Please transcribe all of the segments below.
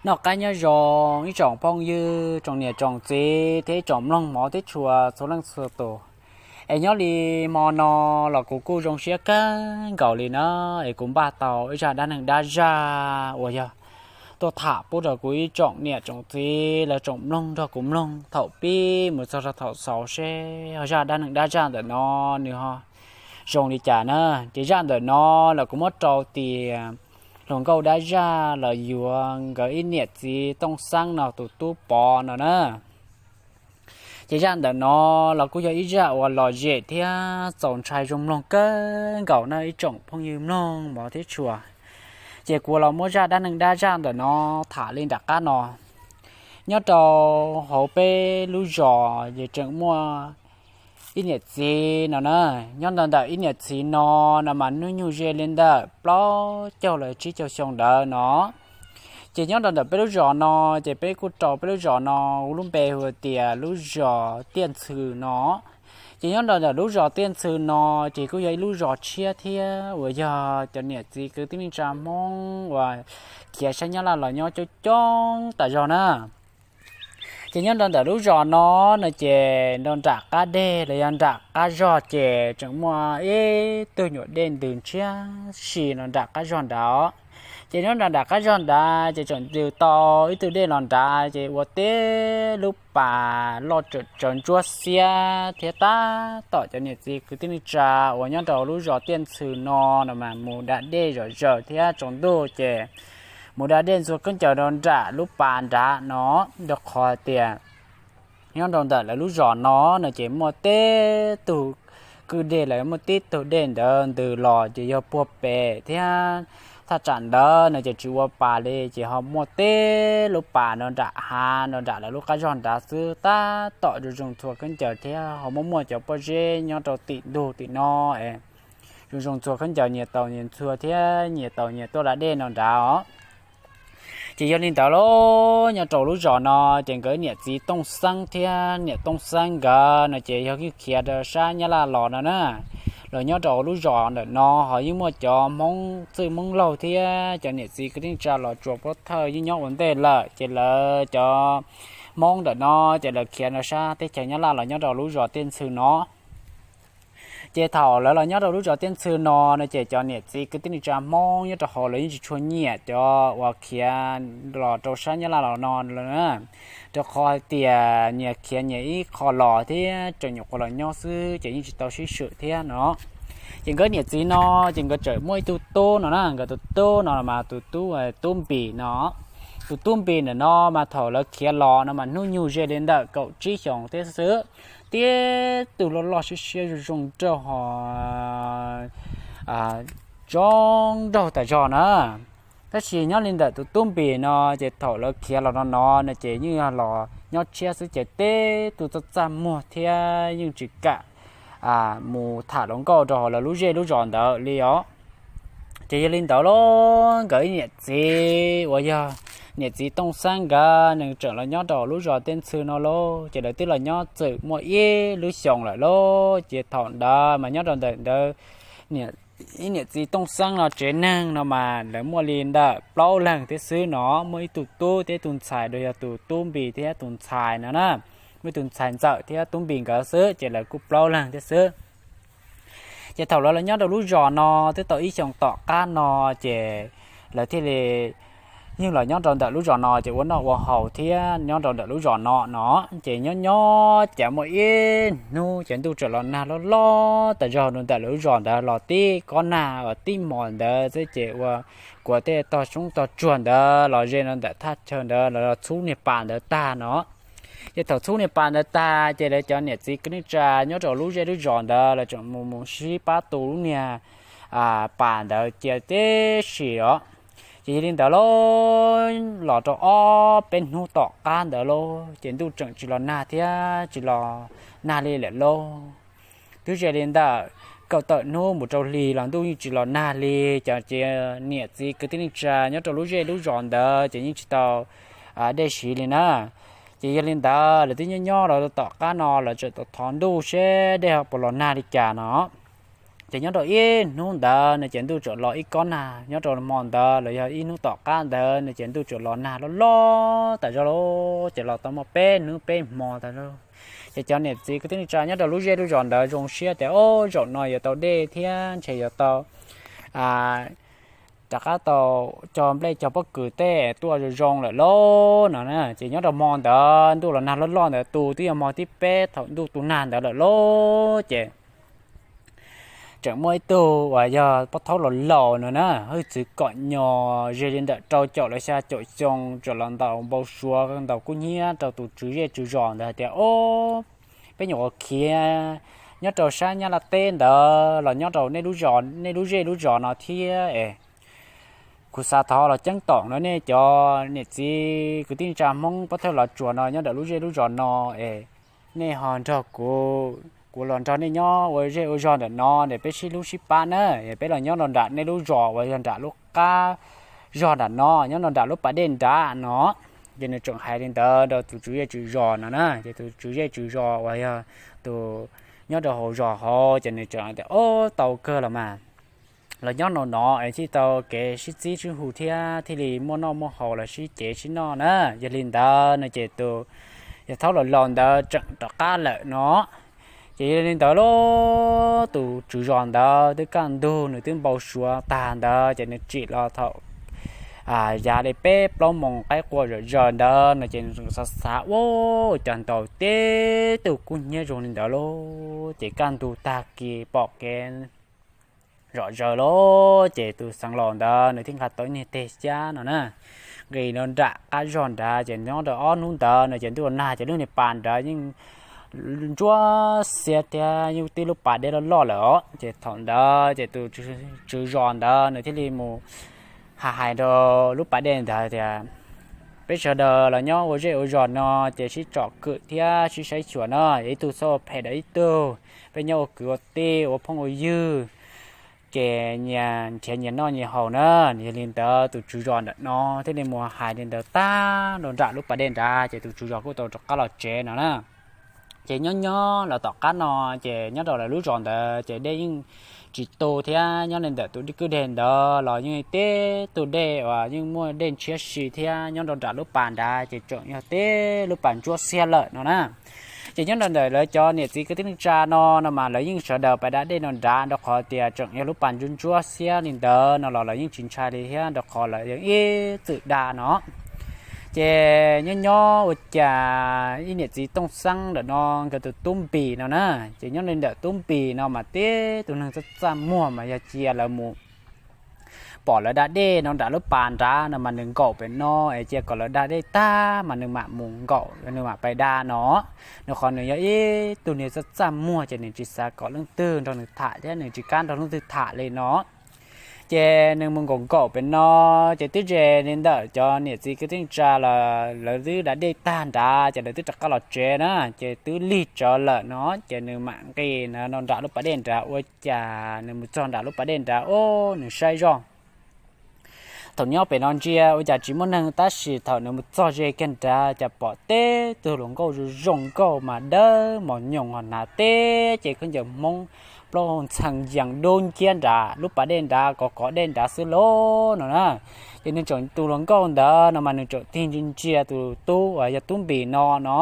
Noj qab nyob zoo ib tsoom phooj ywg, tsoom niam tsoom txiv thiab ib tsoom mloog mov thiab tshua txhua leej txhua tus. Es nyob li hmo no los kuv kuj zoo siab kawg nkaus li na, es kuv npaj tau ib zaj dab neeg dab zaj uas yog tuaj tham pub rau kuv ib tsoom niam tsoom txiv lawv tsoom mloog nrog kuv mloog thaum pib mus txog rau thaum xaus seb ho zaj dab neeg dab zaj ntawm no nws ho zoo li cas na. Ces zaj ntawm no los kuv muab rau tias hluas nkauj dab zaj los yuav nkawd ib niam txiv Tooj Xeeb no tus tub Pov no na. Ces zaj ntawm no los kuj yog ib zaj uas lom zem thiab txaus ntshai zoo mloog kawg nkaus na ib tsoom phooj ywg mloog mov thiab tshua. Ces kuv los muab zaj dab neeg dab zaj ntawm no tham li nram qab no. Nyob rau hauv peb lub zos ces tseem muaj ib niam txiv no na. Nyob rau ntawm ib niam txiv no, no mas hnub nyoog ze li ntawm plaub caug los tsib caug xyoo ntawd no. Ces nyob rau ntawm peb lub zos no, ces peb kuj rau peb lub zos no hu lub npe hu tias lub zos Tiaj Ntxhw no. Ces nyob rau ntawm lub zos Tiaj Ntxhw no, ces kuj yog ib lub zos tshiab thiab uas yog cov niam txiv kwv tij neej tsa Hmoob uas khiav sab Nyab Laj los nyob coob coob tas zog na. Ces nyob rau ntawm lub zos no no ces nram qab deg los yog nram qab zog ces tseem muaj ib tug nyuam dej ntws ntshiab si no nram qab zog nrad. Ces nyob nram nram qab zog nrad ces tseem ntws tau ib tug dej los nrad ces ua tib lub pas loj tsawv ntsuab xiab thiab tab tom cov niam txiv kwv tij neej tsa uas nyob rau lub zos Tiaj Ntxhw no no mas mus da dej zom zaws thiab tsaus ntuj ces mus da dej ntxhua khaub ncaws rau nram lub pas nrad no, rau qhov tias nyob rau ntawm lawv lub zos no no ces muaj tib tug kwj deg los muaj tib tug dej ntawd ntws los ces yog puag pem thiab thaj tsam ntawd no ces tsis ua pas li ces ho muaj tib lub pas no nram hav no nram lawv lub qab zog nrad xwb tab tom zoo zoo txhua khaub ncaws thiab ho muaj muaj cov pob zeb nyob rau tim ntug tim no es zoo zoo txhua khaub ncaws nyias taus nyias ntxhua thiab nyias taus nyias tuaj da dej no nrad os. Ces yog li ntawd los nyob rau lub zos no ces nkawd niam txiv Tooj Xeeb thiab niam Tooj Xeeb nkawd no ces yog yeej khiav rau sab Nyab Laj los no na. Los nyob rau lub zos ntawm no ho yeej muaj cov Hmoob txwj Hmoob laug thiab cov niam txiv kwv tij neej tsa los tsuas pov thawj yeej nyob ua ntej lawm ces lawv cov Hmoob ntawm no ces lawv khiav rau sab teb chaws Nyab Laj los nyob rau lub zos Tiaj Ntxhw no. Ces thaum lawv los nyob rau lub zos Tiaj Ntxhw no no ces cov niam txiv kwv tij neej tsa Hmoob nyob rau hauv lawv yeej tsis tshua nyiam cov uas khiav los rau sab Nyab Laj los no lawm na, rau qhov hais tias nyias khiav nyias ib qho los thiab tseem nyuam qhuav los nyob xwb ces yeej tsis tau sib swm thiab no. Ces nkawd niam txiv no ces nkawd tseem muaj ib tug tub no na, nkawd tus tub no mas tus tub, Tub Npis no. Tus Tub Npis ntawm no mas thaum lawv khiav los no mas hnub nyoog ze li ntawm kaum tsib xyoos thiab xwb, tib tug loj loj siab siab zoo zoo nraug ho zoo nraug tas zog na. Tab sis nyob li ntawm tus Tub Npis no ces thaum lawv khiav los no no no ces yeej yog los nyob tshiab xwb ces tib tug txaj txaj muag thiab yeej tsis kam mus tham hluas nkauj rau hauv lawv lub zej lub zos ntawd li os. Ces yog li ntawd los nkawd ib niam txiv uas yog niam txiv Tooj Xeeb nkawd nws tseem los nyob rau lub zos Tiaj Ntxhw no lauj, ces lawv twb los nyob txwm muaj ib lub xyoos lawm lauj. Ces thaum ntawd mas nyob rau ntawm ntawd ib niam txiv Tooj Xeeb no tsev neeg no mas lawv muaj li ntawm plaub leeg thiab xwb no, muaj ib tug tub thiab ib tug ntxhais, yog tus Tub Npis thiab tus ntxhais no na, muaj ib tug ntxhais ntxawm thiab Tub Npis nkawd xwb ces lawv kuj plaub leeg thiab xwb. Ces thaum lawv los nyob rau lub zos no twb tau ib xyoos tom qab no ces lawv thiaj li yeej los nyob rau ntawm lub zos no ces ua noj ua haus thiab nyob rau ntawm lub zos no no. Ces nyob nyob ces muaj ib hnub ces ntuj txawm los nag loj loj tas zog rau ntawm lawv lub zos ntawd los tib kob nag uas tib hmos ntawd xwb ces ua kuas tej tog soob tog tsuag ntawd los ze rau ntawm thaj chaw ntawd los txhub niag pas ntawd tag no. Ces thaum txhub niag pas ntawd tag ces lawv cov niam txiv kwv tij neej tsa nyob rau lub zej lub zos ntawd lawv tseem mus mus sib pab tu lub niag pas ntawd cia tib si os. Ces yog li ntawd los, los rau ob peb hnub tom qab ntawd lauj ces ntuj tseem tsis los nag thiab tsis los nag li lawm lauj. Twb ze li ntawm kaum tawm hnub mus rau hli los ntuj yeej tsis los nag li. Cov niam txiv kwv tij neej tsa nyob rau lub zej lub zos ntawd ces yeej tsis tau dej siv li na. Ces yog li ntawd lawv twb nyob nyob los tom qab no lawv tseem thov ntuj seb dej ho puas los nag li cas no. Ces nyob rau ib hnub ntawd no ces ntuj txawm los ib kob nag, nyob rau hmo ntawd los yog ib hnub tom qab ntawd no ces ntuj txawm los nag loj loj tas zog lawm, ces los tau muaj peb hnub peb hmo tas zog. Ces cov niam txiv kwv tij neej tsa nyob rau lub zej lub zos ntawd zoo siab tias, o, zaum no yuav tau dej thiab ntshe yuav tau rov qab tau cog nplej cog pob kws tej tuaj zoo zoo lawm lauj no na. Ces nyob rau hmo ntawd ntuj los nag loj loj ntawd tus twb yog hmo thib peb thaum ntuj tu nag ntawd lawm lauj. Ces tseem muaj ib tug uas yog pov thawj los laus no na, hwj txwv kom nyos ze li ntawm rau caum los xya caum xyoo, txawm los ntaus npau suav ntaus kub hnyiab rau tus tswv zej tswv zos ntawd hais tias, o, peb nyuam qhuav khiav nyob rau sab Nyab Laj teb ntawd los nyob rau nej lub zej lub zos no thiab es kuv xav thov los ceeb toom no nej cov niam txiv kwv tij neej tsa Hmoob pov thawj los tsuas no nyob rau lub zej lub zos no es nej ho nrog kuv, kuv los nrog nej nyob ua zej ua zos ntawm no es peb sib hlub sib pab na, es peb los nyob rau nram nej lub zos uas yog nram lub qab zog nram no, nyob rau nram lub pas dej nrad no. Ces nws tseem hais li ntawd rau tus tswv zej tswv zos no na. Ces tus tswv zej tswv zos uas yog tus nyob rau hauv zos hauv ces nws tseem tias, o, tau kawg los mas, los nyob no no es thiaj tau kev sib txib sib hu thiab thiaj li muaj noj muaj haus los sib cev sib noj na. Yog li ntawd no ces tus yawg thaub los laus ntawd tseem rov qab lawm no. Ces yog li ntawd lauj, tus tswv zos ntawd twb kaj ntug nws twb npau suav tag ntawd ces nws tsim los thaum yav li peb plaub moos qaib qua zom zaws ntawd no ces nws xav xav ua cas ntaus teb tug kub hnyiab zoo li ntawd lauj. Ces kaj ntug tag kis pom kev zom zaws lauj, ces tus xeev laus ntawd nws thiaj nqa tau ib niag teg xyab no na, nqis rau nram qab zog nrad. Ces nyob rau ob hnub ntawd no ces ntuj los nag ces lub niag pas nrad yeej ntsuab xiab thiab yeej tib lub pas dej loj loj lawm os. Ces thaum ntawd ces tus tswv zos ntawd nws thiaj li mus hais hais rau lub pas dej ntawd tias, peb sawv daws los nyob ua zej ua zos no ces sib tsom kwm thiab sib saib xyuas na, ib tug txhob ua phem rau ib tug, peb nyob ua kwv ua tij ua phooj ua ywg, ces nyias nrhiav nyias noj nyias haus na. Yog li ntawd tus tswv zos ntawm no thiaj li mus hais li ntawd tag rau nram lub pas dej nrad ces tus tswv zos kuj tau rov qab los tsev no na. Ces nyob nyob los tom qab no ces nyob rau lawv lub zos ntawd ces dej yeej tsis tu thiab, nyob li ntawm tus kwj deg ntawd los yeej tib tug dej uas yeej muaj dej ntshiab si thiab, nyob rau nram lub pas nrad ces tseem yog tib lub pas ntsuab xiab lawm no na. Ces nyob rau ntawm lawv cov niam txiv kwv tij neej tsa no no mas lawv yeej sawv daws pais da dej no nrad rau qhov tias tseem yog lub pas ntsuab ntsuab xiab li ntawd no los lawv yeej tsis ntshai li thiab rau qhov lawv yog ib txwm da no. Ces nyob nyob ua cas ib niam txiv Tooj Xeeb ntawm no nkawd tus tub Npis no na, ces nyob li ntawm tub Npis no mas tib tug neeg txaj txaj muag mas yog cia lawv mus pom lawv da dej no nram lub pas nrad no mas nws nkaum pem no es cia kom lawv da dej tag mas nws mam mus nkaum nws mam pais da no. Nws qhov nws yog ib tug niag txaj txaj muag ces nws tsis xav kom leej twg nrog nws tham thiab nws tsis kam nrog leej twg tham li no. Ces nws mus nkaum nkaum pem no, ces twb ze li ntawm cov niam txiv kwv tij neej tsa los lawv twb da dej tag nrad ces lawv twb rov qab los tsev na, ces twb lig tsawv lawm no ces nws mam nqis no nram lub pas dej nrad ua cas nws mus txog nram lub pas dej nrad ub nws saib zoj thaum nyob pem no ntsia ua cas tsis muaj neeg tab sis thaum nws mus txog ze kiag nrad cas pom tib tug hluas nkauj zoo zoo nkauj mas dawb mos nyoos ho hnav tib ce khaub ncaws Hmoob plaub hau ntxhee yees dub nciab nrad lub pas dej nrad kov kov dej nrad xwb lauj no na. Ces nws tseem tus hluas nkauj ntawd no mas nws tseem tig ntsia ntsia tus tub uas yog tub Npis no no.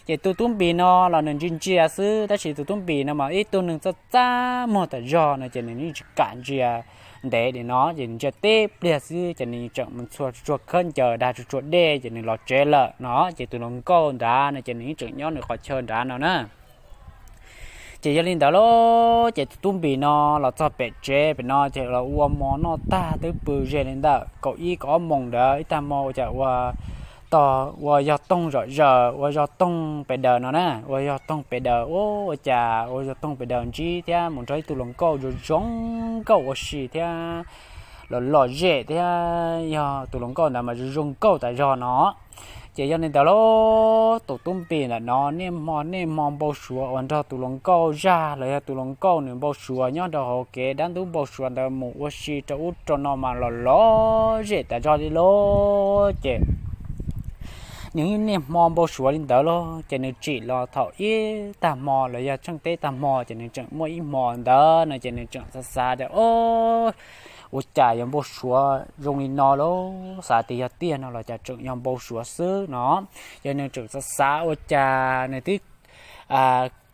Ces tus tub Npis no los nws ntsia ntsia xwb tab sis tus tub Npis no mas ib tug neeg txaj txaj muag tas zog no ces nws yeej tsis kam ntsia ntev li no ces nws ntsia tib pliag xwb ces nws tseem mus txhua tsuag khaub ncaws dag tsuag tsuag dej ces nws los tsev lawm no ces tus hluas nkauj nrad no ces nws yeej tseem nyob nws qhov chaw nrad no na. Ces yog li ntawd lauj ces tus tub Npis no los txog pem tsev pem no ces los ua mov noj tag twb pw ze li ntawm kaum ib kaum ob moos ntawd ib tag hmo ua cas ua tog ua yog toog zom zaws ua yog toog pes daws no na, ua yog toog pes daws ua cas ua yog toog pes daws ntsib thiab mus nrog ib tug hluas nkauj zoo zoo nkauj ua si thiab los lom zem thiab yog tus hluas nkauj ntawd mas zoo zoo nkauj tas zog no. Ces yog li ntawd lauj tus tub Npis ntawm no niaj hmo niaj hmo npau suav uas nrog tus hluas nkauj zaj los yog tus hluas nkauj nws npau suav nyob rau hauv kev dab ntub npau suav ntawd mus ua si rau ub rau no mas los lom zem tas zog li lauj ces Nws yeej niaj hmo npau suav li ntawd los ces nws tsim los thaum ib tag hmo los yog tsheej teb tag hmo ces nws tseem muaj ib hmo ntawd no ces nws tseem xav xav tias, Ob, ua cas yuav npau suav zoo li no lauj? Xav tias yog tiag no los cas tseem yog npau suav xwb no. Ces nws tseem xav xav ua cas nws twb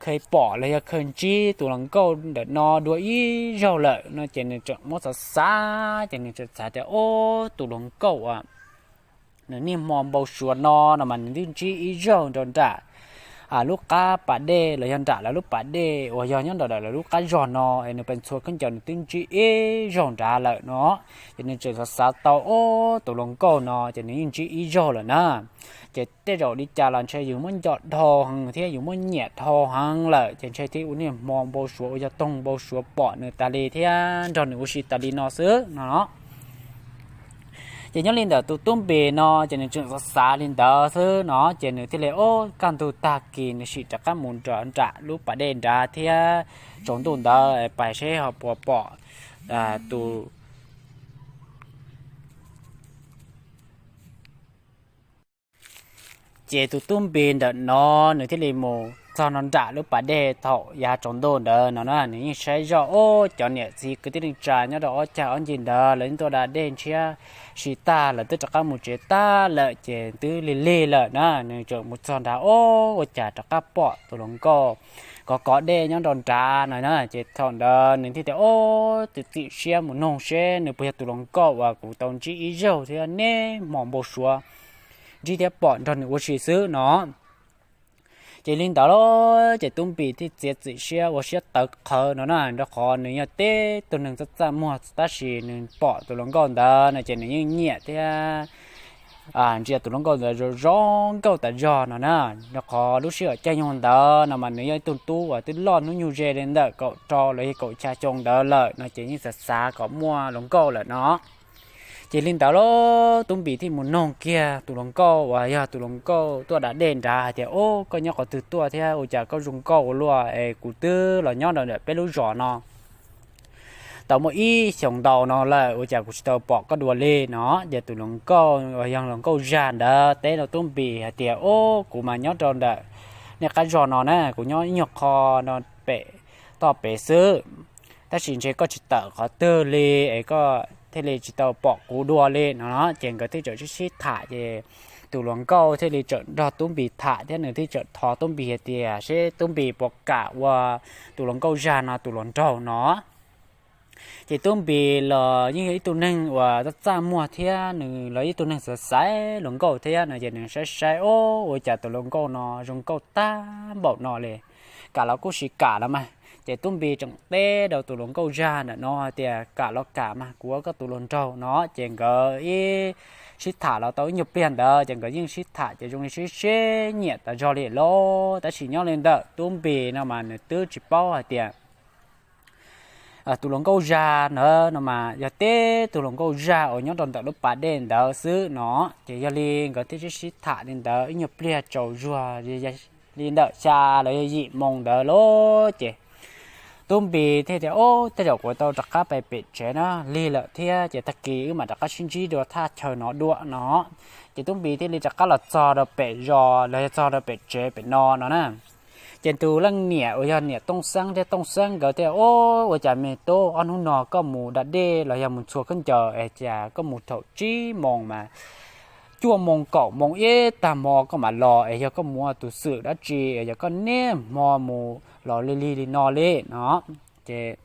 kheev pom los yog kheev ntsib tus hluas nkauj ntawm no dua ib zaug lawm no ces nws tseem muab xav xav ces nws tseem xav tias, Ob, tus hluas nkauj uas nws niaj hmo npau suav no no mas nws twb ntsib ib zaug nram lub qab pas dej los yog nram lawv lub pas dej uas yog nyob nram lawv lub qab zog no es nws pes ntxhua khaub ncaws nws twb ntsib ib zaug nrad lawm no. Ces nws tseem xav xav tau, Ob, tus hluas nkauj no ces nws yeej ntsib ib zaug lawm na. Ces tej zaum li cas los ntshe yus muab nco dhau heev thiab yus muab nyiam dhau heev lawm ces ntshe thiaj ua niaj hmo npau suav uas yog toog npau suav pom nws tas li thiab nrog nws ua si tas li no xwb no. Ces nyob li ntawm tus tub npis no ces nws tseem xav xav li ntawd xwb no ces nws thiaj li, Ob, kaj ntug tag kis nws sim rov qab mus nram lub pas dej nrad thiab tsaus ntuj ntawd pais seb ho puas pom tus Ces tus tub npis ntawm no nws thiaj li mus txog nram lub pas dej thaum yav tsaus ntuj ntawd no na. Nws yeej saib zoj, Ob, cov niam txiv kwv tij neej tsa nyob rau ob cag ob ncig ntawd lawv yeej tuaj da dej ntshiab si tag lawv twb rov qab mus tsev tag lawm ces twb lig lig lawm na. Nws tseem mus txog nrad, Ob, ua cas rov qab pom tus hluas nkauj kov kov dej nyob nram nrad no na. Ces thaum ntawd nws thiaj tias, Ob, txiav txim siab mus noog seb nws puas yog tus hluas nkauj uas kuv tau ntsib ib zaug thiab niaj hmo npau suav ntsib thiab pom nrog nws ua si xwb no. Ces li ntawd los ces tub npis thiaj txiav txim siab ua siab tawv qhawv no na, rau qhov nws yog tib tug neeg txaj txaj muag tab sis nws pom tus hluas nkauj ntawd no ces nws yeej nyiam thiab ntsia tus hluas nkauj ntawd zoo zoo nkauj tas zog no na. Rau qhov lub sij hawm caij nyoog ntawd no mas nws yog ib tug tub uas twb loj hnub nyoog ze li ntawm kaum rau los yog kaum xya xyoo ntawd lawm no ces yeej xav xav kom muaj hluas nkauj lawm no. Ces li ntawd los tub npis thiaj mus noog kiag tus hluas nkauj uas yog tus hluas nkauj tuaj da dej nrad hais tias, Ob, koj nyob qhov twg tuaj thiab ua cas koj zoo nkauj ua luaj es kuv twb los nyob ntawm peb lub zos no tau muaj ib xyoos ntau no lawm ua cas kuv tsis tau pom koj dua li no. Ces tus hluas nkauj uas yog hluas nkauj zag ntawd teb rau tub npis hais tias, Ob, kuv mas nyob rau ntawm nej qab zos no na, kuv nyob ib nyuag qho no pem toj pem xwb, tab sis ntshe koj tsis tawm qhov twg li es koj thiaj li tsis tau pom kuv dua li no. Ces nkawd thiaj txawm sib sib tham ces tus hluas nkauj thiaj li txawm nrog tub npis tham thiab nws thiaj txawm thov tub npis hais tias seb tub npis puas kam ua tus hluas nkauj zag no tus hluas nraug no. Ces tub npis los yeej yog ib tug neeg uas txaj txaj muag thiab nws los ib tug neeg xav xaiv hluas nkauj thiab no ces nws saib saib, Ob, ua cas tus hluas nkauj no zoo nkauj tag npaum no li, kam los kuj sim kam los mas. Ces tub npis tseem teb rau tus hluas nkauj zag ntawm no hais tias, Kam los kam mas, kuv ua koj tus hluas nraug no. Ces nkawd ib sib tham los tau ib nyuag pliag ntawd ces nkawd yeej sib tham ces zoo li sib sib nyiam tas zog li lauj. Tab sis nyob li ntawm tub npis no mas nws twb tsis paub hais tias tus hluas nkauj zag ntawd no mas yog tib tug hluas nkauj zag uas nyob rau ntawm lub pas dej ntawd xwb no. Ces yog li nkawd thiaj sib sib tham li ntawd ib nyuag pliag tsaus zuag li ntawm xya los yog yim moo ntawd lauj. Ces tub npis thiaj tias, Ob, tej zaum kuv tau rov qab pais pem tsev na, lig lawm thiab ces tag kis wb mam rov qab sib ntsib dua thaj chaw no dua no. Ces tub npis thiaj li rov qab los txog rau pem zos los yog txog rau pem tsev pem no no na. Ces tus leej niam uas yog niam Tooj Xeeb thiab Tooj Xeeb nkawd thiaj, Ob, ua cas me tub, ob hnub no koj mus da dej los yog mus ntxhua khaub ncaws es cas koj mus thaum tsib moos mas cuaj moos kaum moos ib tag hmo koj mam los es yog koj mus ua tus xwm dab tsi es yog koj niaj hmo mus los li lig li no li no. Ces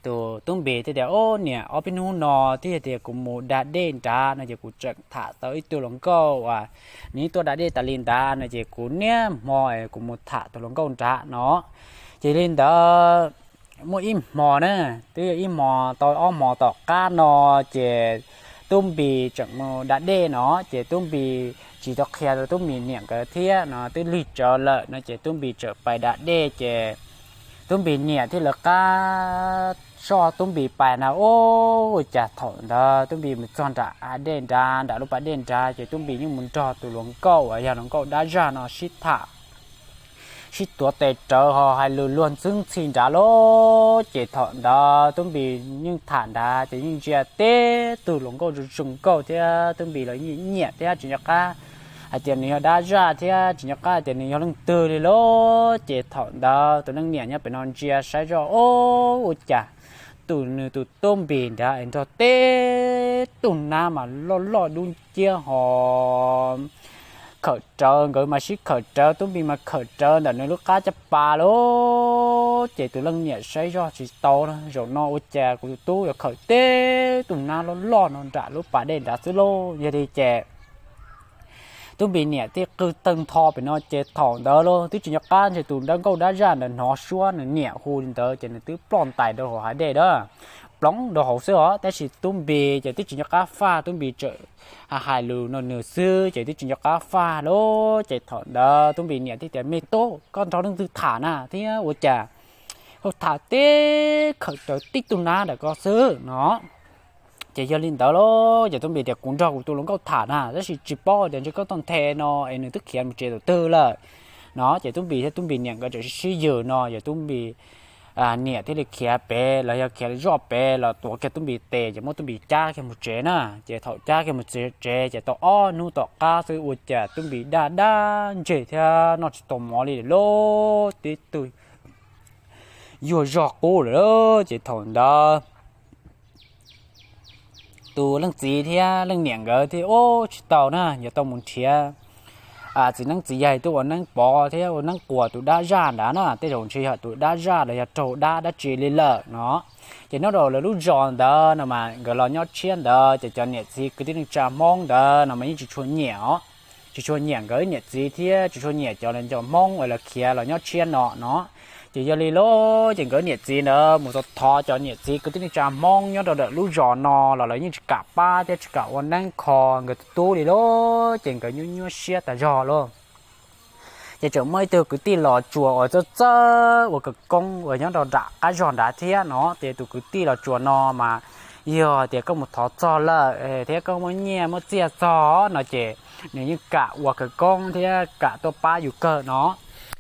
tus tub npis thiaj tias, Ob, niam, ob peb hnub no twb yog tias kuv mus da dej nrad no ces kuv tseem tham tau ib tug hluas nkauj uas nws tuaj da dej tas li ntawd no ces kuv niaj hmo kuv mus tham tus hluas nkauj nrad no. Ces li ntawd muaj ib hmo na, twb yog ib hmo tau ob hmo tom qab no ces tub npis tseem mus da dej no ces tub npis tsis tau qhia rau tub npis niam nkawd thiab no twb lig tsawv lawm no ces tub npis tseem pais da dej ces tub npis niam thiaj lawv qab soj tub npis pais na. Ua cas thaum ntawd tub npis mus txog nram dej nrad, nram lub pas dej nrad ces tub npis yeej mus nrog tus hluas nkauj uas yog hluas nkauj dab zag no sib tham, sib tuav tes rawv ho hais lus luag ntxwb ntxhi nrad lauj. Ces thaum ntawd tub npis yeej tham nrad ces yeej ntsia tib tug hluas nkauj zoo zoo nkauj thiab tub npis los nyiam thiab tsis nco qab hais tias nws yog dab zaj thiab tsis nco qab hais tias nws yog leej twg li lauj. Ces thaum ntawd tus leej niam nyob pem no ntsia saib zoj, ob, ua cas tus nws tus tub npis nrad es nrog tib tug nab mas loj loj dub nciab ho khawm rawv, nkawd mas sib khawm rawv, tub npis mas khawm rawv ntawm nws lub qab caj pas lauj. Ces tus leej niam saib zoj tsis tau, zaum no ua cas kuv tus tub yuav khawm tib tug nab loj loj no nram lub pas dej nrad xwb lauj. Yog li ces tub npis niam thiaj qw tawg ntho pem no. Ces thaum ntawd los twb tsis nco qab ntshe tus dab nkauj dab zaj ntawd hnov suab nws niam hu li ntawd ces nws twb ploj ntais rau hauv hav dej dab ploov rau hauv xwb os. Tab sis tub npis ces twb tsis nco qab faj, tub npis tseem hais lus no nws xwb ces twb tsis nco qab faj lauj. Ces thaum ntawd tub npis niam thiaj tias, Me tub, koj nrog leej twg tham na thiab ua cas koj tham tib khawm rawv tib tug nab ntawm koj xwb no? Ces yog li ntawd lauj, ces tub npis tias, Kuv nrog kuv tus hluas nkauj tham na, tab sis tsis paub tias ntshe koj tau nthe no es nws twb khiav mus tsev tus twg lawm no. Ces tub npis thiab tub npis niam nkawd tseem sib sib yws no, yog tub npis niam thiaj li khiav pem los yog khiav zoj pem los tuav kiag tub npis tes ces muab tub npis cab kiag mus tsev na. Ces thaum cab kiag mus tsev ces tau ob hnub tom qab xwb ua cas tub npis daj daj ntseg thiab noj tsis tau mov li lauj, tib tug yuag zog qub lawm. Ces thaum ntawd tus leej txiv thiab leej niam nkawd thiaj, Ub, tsis tau na, yuav tau mus nrhiav txiv neeb txiv yaig tuaj ua neeb pov thiab ua neeb quas tus dab zaj ntawd na, tej zaum ntshe yog tus dab zaj los yog raug dab dab tsi li lawm no. Ces nyob rau lawv lub zos ntawd no mas nkawd los nyob tshiab ntawd ces cov niam txiv kwv tij neej tsa Hmoob ntawd no mas yeej tsis tshua nyiam os, tsis tshua nyiam nkawd niam txiv thiab tsis tshua nyiam cov cov Hmoob uas lawv khiav los nyob tshiab no no. Ces yog li lauj, ces nkawd niam txiv ntawd mus thov thov cov niam txiv kwv tij neej tsa Hmoob nyob rau ntawm lub zos no los lawv yeej tsis kam pab thiab tsis kam ua neeb kho nkawd tus tub li lauj. Ces nkawd nyuaj nyuaj siab tas zog lauj. Ces tseem muaj ib tug kwv tij Los Tsuas uas txawj txawj ua khawv koob uas nyob rau nram qab zog nrad thiab no. Ces tus kwv tij Los Tsuas no mas yog tias koj mus thov txog lawm thiab koj muaj nyiaj muaj txiaj txog no ces nws yeej kam ua khawv koob thiab kam tuaj pab yus kawg no.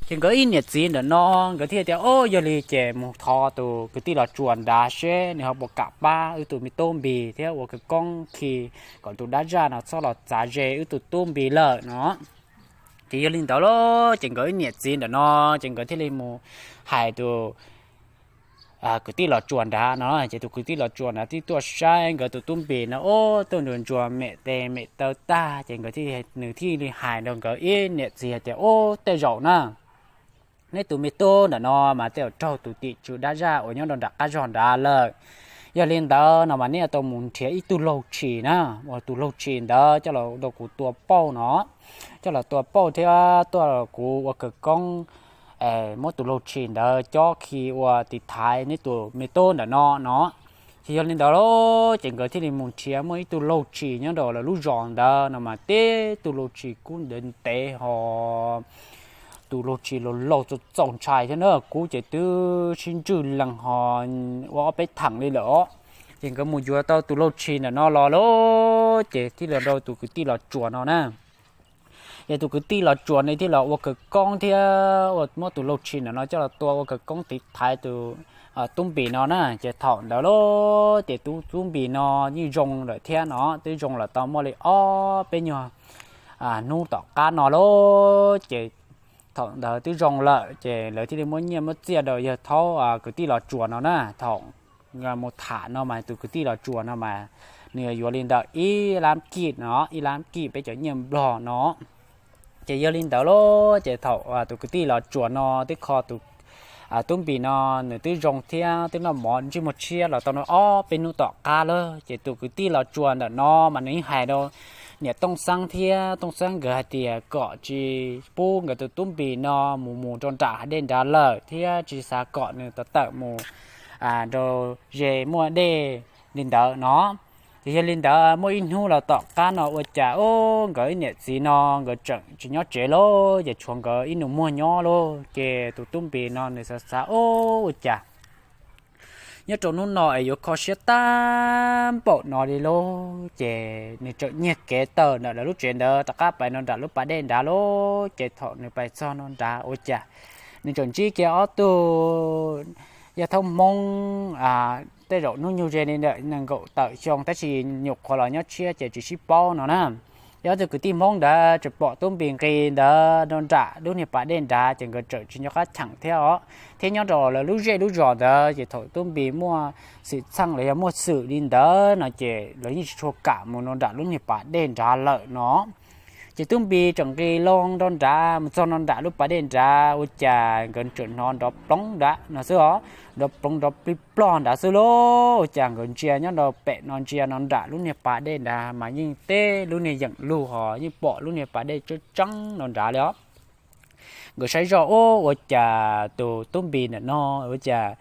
Ces nkawd ib niam txiv ntawm no nkawd thiaj tias, Ob, yog li ces mus thov tus kwv tij Los Tsuas nrad seb nws ho puas kam pab wb tus me tub Npis thiab ua khawv koob khi kom tus dab zaj no txhob los txav ze wb tus tub Npis lawm no. Ces yog li ntawd lauj, ces nkawd ib niam txiv ntawm no ces nkawd thiaj li mus hais tus kwv tij Los Tsuas nrad no. Ces tus kwv tij Los Tsuas nrad thiaj tuaj saib nkawd tus tub Npis no, ub, tuaj ntsuas ntsuas mem tes mem taw tag, ces nkawd thiaj, nws thiaj li hais rau nkawd ib niam txiv hais tias, Ub, tej zaum na neb tus me tub ntawm no mas tej zaum raug tus tim tswv dab zaj uas nyob rau nram qab zog nrad lawm. Yog li ntawd no mas neb yuav tau mus nrhiav ib tug laug tshis na, uas tus laug tshis ntawd coj los rau kuv tua pauj no, coj los tua pauj thiab tuaj kuv ua khawv koob, muab tus laug tshis ntawd cob khi ua tiv thaiv neb tus me tub ntawm no no. Ces yog li ntawd lauj, ces nkawd thiaj li mus nrhiav muaj ib tug laug tshis nyob rau lawv lub zos ntawd no mas tib tug laug tshis kub ntev ntev ho tus laug tshis laus laus txaus ntshai thiab na, kub ces twb sib ntswj lees ho ua ob peb theem li lawm os. Ces nkawd mus yuav tau tus laug tshis ntawm no los lauj, ces thiaj li rau tus kwv tij Los Tsuas no na. Ces tus kwv tij Los Tsuas ne thiaj los ua khawv koob thiab ua muab tus laug tshis ntawm no coj los tua ua khawv koob tiv thaiv tus tub Npis no na. Ces thaum ntawd lauj, ces tus tub Npis no yeej zoo lawm thiab no, twb zoo lawm tau muaj li ob peb nyuag hnub tom qab no lauj. Ces thaum ntawd twb zoo lawm ces lawv thiaj li muab nyiaj muab txiaj rau yawg thaub kwv tij Los Tsuas no na. Thaum mus tham no mas tus kwv tij Los Tsuas no mas nws yuav li ntawm ib lab kij no, ib lab kij peb cov nyiaj Nplog no. Ces yog li ntawd lauj, ces thaum tus kwv tij Los Tsuas no twb kho tus tub Npis no, nws twb zoo thiab twb noj mov ntsej muag tshiab los tau no ob peb hnub tom qab lawm, ces tus kwv tij Los Tsuas ntawm no mas nws yeej hais rau niam Tooj Xeeb thiab Tooj Xeeb nkawd hais tias kom tsis pub nkawd tus tub Npis no mus mus rau nram hav dej nrad lawm thiab tsis xav kom nws tawm tawm mus rau ze muaj dej li ntawd no. Ces yog li ntawd muaj ib hnub los tom qab no ua cas ub nkawd ib niam txiv no nkawd tseem tsis nyob tsev lauj, ces tshuav nkawd ib nus muag nyob lauj. Ces tus tub Npis no nws xav xav ub ua cas nyob rau hnub no es yuav kho siab tag npaum no li lauj. Ces nws tseem nyiag kev tawm ntawm lawv lub tsev ntawd rov qab pais no nram lub pas dej nrad lauj. Ces thaum nws pais txog no nrad ua cas nws tseem ntsib kiag ob tug yawg thaub Hmoob, tej zaum hnub nyoog ze li ntawm nees nkaum tawm xyoo tab sis nyuam qhuav los nyob tshiab ces tsis sib paub no na. Yog tus kwv tij Hmoob ntawd tseem pom Tub Npis nqis ntawd nram lub niag pas dej nrad ces nkawd tseem tsis nco qab cheem thiab os. Thiab nyob rau lawv lub zej lub zos ntawd ces thaum Tub Npis muaj xwm txheej los yog muaj xwm li ntawd no ces lawv yeej tsis tshua kam mus nram lub niag pas dej nrad lawm no. Ces Tub Npis tseem nqis loo nrad mus txog nram lub pas dej nrad ua cas nkawd tseem hnov nrov ploov nrad no xwb os, nrov ploov nrov plig plog nrad xwb lauj. Ua cas nkawd ntsia nyob rau pem no ntsia no nram lub niag pas dej nrad mas yeej teb lub niag yeem lug ho yeej pom lub niag pas dej tseeb tseeb no nrad li os. Nkawd saib zoj ua cas tus Tub Npis ntawm no ua cas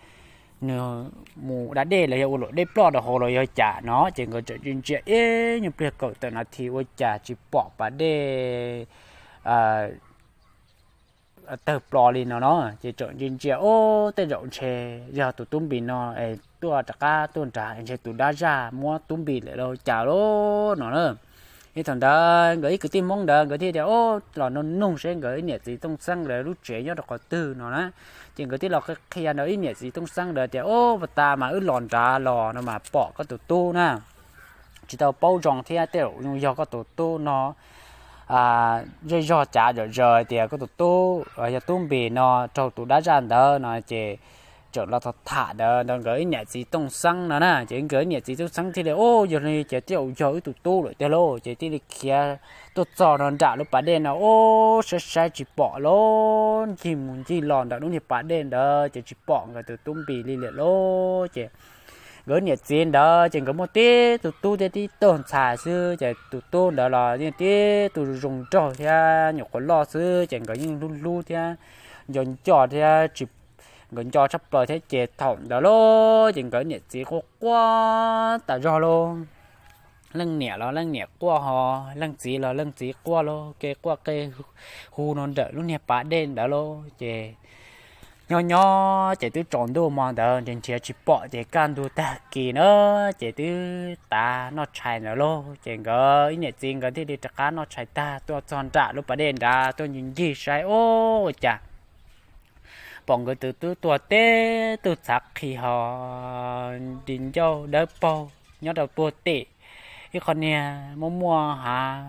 nws mus da dej los yog ua luam dej ploj rau hauv los yog cas no ces nkawd tseem ntsia ib nyuag pliag kaum tawm no thiab ua cas tsis pom pas dej tawg plo li no no. Ces tseem ntsia ntsia ua tej zaum ntshe yog tus Tub Npis no es tuaj rov qab tuaj nrad ntshe tus dab zaj muab Tub Npis lawm los cas lauj no na. Ces thaum ntawd nkawd ib kwv tij Hmoob ntawd nkawd thiaj tias, Ub, los nug nug seb nkawd ib niam txiv Tooj Xeeb lawv lub tsev nyob rau qhov twg no na. Ces nkawd thiaj los qhia rau ib niam txiv Tooj Xeeb ntawd tias, Ub, puag ta mas wb los nrad los no mas pom koj tus tub na, tsis tau paub zoo thiab tej zaum yog koj tus tub no zej zog cav zom zaws tias koj tus tub yog Tub Npis no raug tus dab zaj ntawd no ces tseem los tham ntawd ntawd nkawd ib niam txiv Tooj Xeeb no na. Ces nkawd ib niam txiv Tooj Xeeb thiaj li, Ub, yog li ces tej zaum yog wb tus tub lawm tiag lauj. Ces thiaj li khiav tuaj txog nram lub pas dej no, ub, saib saib tsis pom lauj, ncig mus ncig los ntawm lub niag pas dej ntawd ces tsis pom nkawd tus Tub Npis li lawm lauj. Ces nkawd niam txiv ntawd ces nkawd muaj tib tug tub thiab tib tug ntxhais xwb, ces tus tub ntawd los yeej tib tug zoo nraug thiab nyuam qhuav loj xwb, ces nkawd yeej hlub hlub thiab nco nco thiab tsis, nkawd nco tshaj plaws thiab ces thaum ntawd lauj ces nkawd niam txiv quaj quaj tas zog lauj. Leej niam los leej niam quaj ho leej txiv los leej txiv quaj lauj, kev quaj qe hu no nram lub niag pas dej ntawd lauj. Ces nyob nyob ces twb tsaus ntuj hmo ntawd ces nrhiav tsis pom ces kaj ntug tag kis na, ces twb tav noj tshais ntawd lauj. Ces nkawd ib niam txiv nkawd thiaj li rov qab noj tshais tag tuaj txog nram lub pas dej nrad tuaj ncig ncig saib, ub, ua cas pom nkawd tus tub tuag tib tug txhav qhi ho nti ncauj dawb paug nyob rau puag tim ib qho niag muaj muaj hav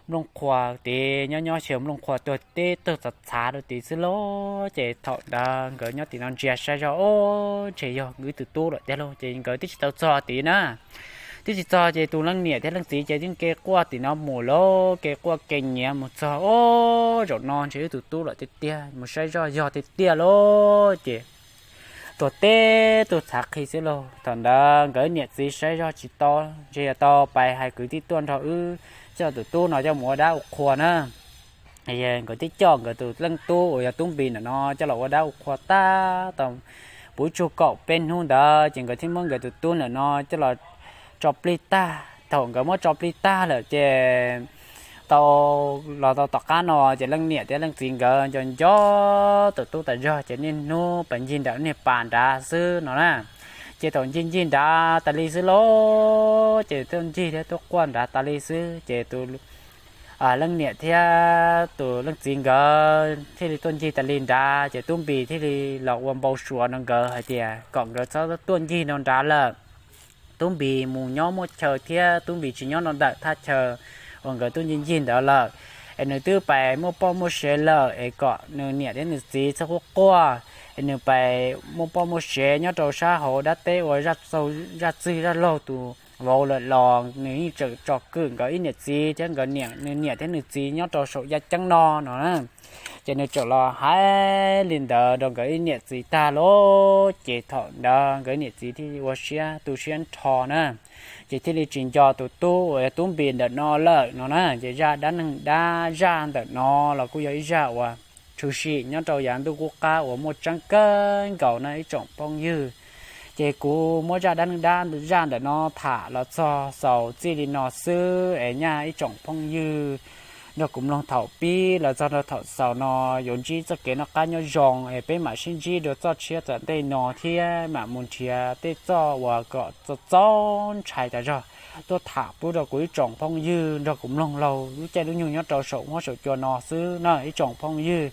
nplooj qhuav tid, nyob nyob xyaw nplooj qhuav tuag tib tug txhav txhav rau tid xwb lauj. Ces thaum ntawd nkawd nyob tim no ntsia saib zog, ub, ntshe yog nkawd tus tub lawm tiag lauj. Ces nkawd twb tsis tau txog tid na, twb tsis txog ces tus leej niam thiab leej txiv ces yeej kev quaj tim no mus lauj, kev quaj kev nyiav mus txog, ub, zaum no ntshe wb tus tub lawm tiag tiag, mus saib zog yog tiag tiag lauj. Ces tuag tib tug txhav qhi xwb lauj. Thaum ntawd nkawd niam txiv saib zog tsis tau, ntshe yuav tau pais hais kwv tij tuaj nrog wb coj tus tub no coj mus ua dab ua qhua na. Nkawd thiaj coj nkawd tus leej tub uas yog Tub Npis ntawm no coj los ua dab ua qhua tag tau puv tsug kaum peb hnub ntawd ces nkawd thiaj muab nkawd tus tub ntawm no coj los tso plig tag. Thaum nkawd muab tso plig tag lawm ces tau los tau tom qab no ces leej niam thiab leej txiv nkawd nco nco tus tub tas zog ces niaj hnub pais ncig nram niag pas nrad xwb no na. Ces thaum ncig ncig nrad tas li xwb lauj, ces tuaj ncig thiab tuaj quaj nrad tas li xwb ces tus leej niam thiab tus leej txiv nkawd thiaj li tuaj ncig tas li nrad ces Tub Npis thiaj li los ua npau suav no nkawd hais tias kom nkawd txhob tuaj ncig no nrad lawm. Tub Npis mus nyob muaj chaw thiab Tub Npis tsis nyob no ntawm thaj chaw uas nkawd tuaj ncig ncig ntawd lawm, es nws twb pais muaj poj muaj sev lawm es kom nws niam thiab nws txiv txhob quaj quaj, es nws pais muaj poj muaj sev nyob rau sab hauv dab teb ua zaj txwg zaj laug tus vauv lawm los nws yeej tseem tsom kwm nkawd ib niam txiv thiab nkawd niam, nws niam thiab nws txiv nyob rau saum yaj ceeb no no na. Ces nws tseem los hais li ntawd rau nkawd ib niam txiv tag lauj, ces thaum ntawd nkawd niam txiv thiaj ua siab tu siab nrho na, ces thiaj li tsis nco tus tub uas yog Tub Npis ntawm no lawm no na. Ces zaj dab neeg dab zaj ntawm no los kuj yog ib zaj uas tshwm sim nyob rau yav ntuj qub qab uas muaj tseeb kawg nkaus na ib tsoom phooj ywg. Ces kuv muab zaj dab neeg dab zaj ntawm no tham los txog xaus txij li no xwb es nyaj ib tsoom phooj ywg nrog kuv mloog thaum pib los txog rau thaum xaus no yuav ntsib txoj kev noj qab nyob zoo es peb mam sib ntsib dua txoj tshiab tom ntej no thiab mam mus nrhiav tej txoj uas kom txaus txaus ntshai tas zog tuaj tham pub rau kuv ib tsoom phooj ywg nrog kuv mloog laug lub caij lub nyoog nyob rau saum huab saum cua no xwb na ib tsoom phooj ywg.